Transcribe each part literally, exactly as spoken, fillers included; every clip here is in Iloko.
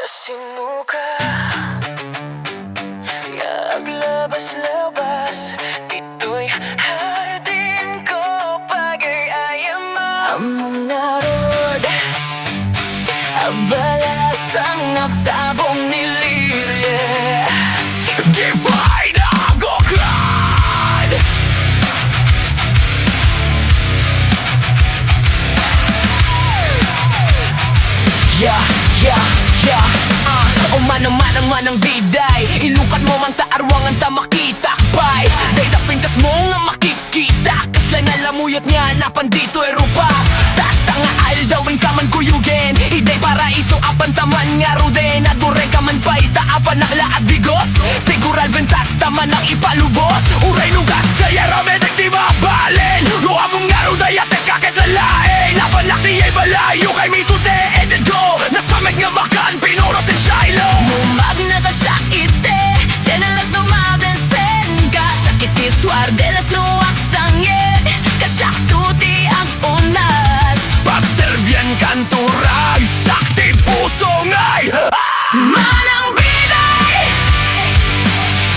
Sino ka nga aglabas-labas ditoy hardin ko, pagay-ayam? Ammom ngarud a balasang napsabong ni Lirie. Di pay naguklad. Yeah, yeah, yeah. Ah, o manang, manang, manang biday, ilukatmo man ta aruangan ta makitak pay. Dayta pintasmo nga makitkitak, kasla nga lamuyot nga napan ditoy rupa. Tatta nga aldaw, inka man kuyugen, idiay paraiso apan ta man ngaruden. Adda reka man pay ta apanak la a digos, siguro albentak ta manang ipalubos. Uray no kas, kaya aramidek ti mabalin. No ammom ngarud a yatekka ket lalaing, napanak diay balay, ukaymi to ti itedko. Nasamek nga makan, pinuros ti Shiloh. No magnaka siak iti senelas, no mabensenka siak iti suardelas, no agsangit ka siak to ti ag-unas. Pagserbiankan to, ragsak ti puso ngay. Ah! Manang biday,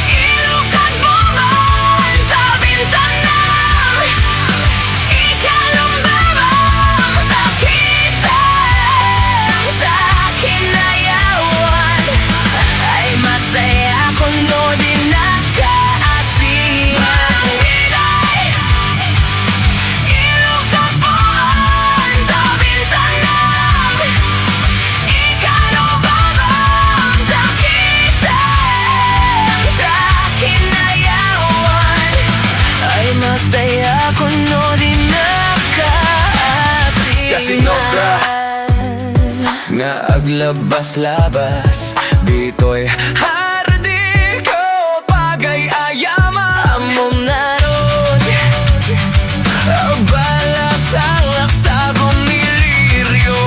ilukatmo man ta bintanam, ikalumbabam ta kitam ta kinayawan. Ay, matay ako no di nakaasi. Manang biday, ilukatmo man ta bintanam, ikalumbabam ta kitam ta kinayawan. Ay, matay ako no di nakaasi. Sasinoka nga aglabas-labas ditoy hardin ko, pagay-ayama. Ammom ngarud a balasang napsabong ni Lirio.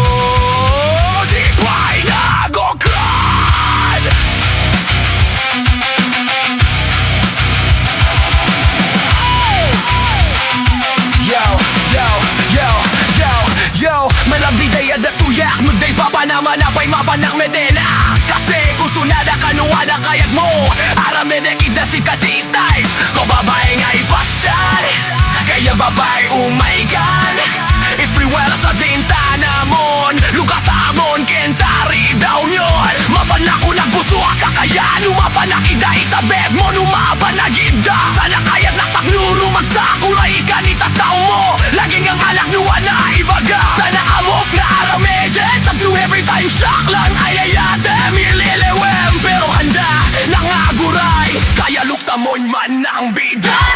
Di pay naguklad. Yo, yo, yo, yo, yo. Manang biday, adda tuyak, no diay papanam a napay mapanak met ina. Kasi kung sunada kano a kayatmo, aramidek ida si Kaditay. Ko babai nga ipasiar, kaya babai, oh my God. Everywhere sa dintanamon, lugatamon, ken taridaw nyon. Mapanak ko nagbuso a kakayan, no mapanak ida itabekmo, no mapanak ida. Sana kayatnak tapno rumagsak, uray ikan itattawmo. Lagi nga ngalak no a naibaga. Sana ammok nga aramiden, tapno every time siak lang ayayatem, ililewem. Pero handa na nga aguray, kaya luktamon, manang biday.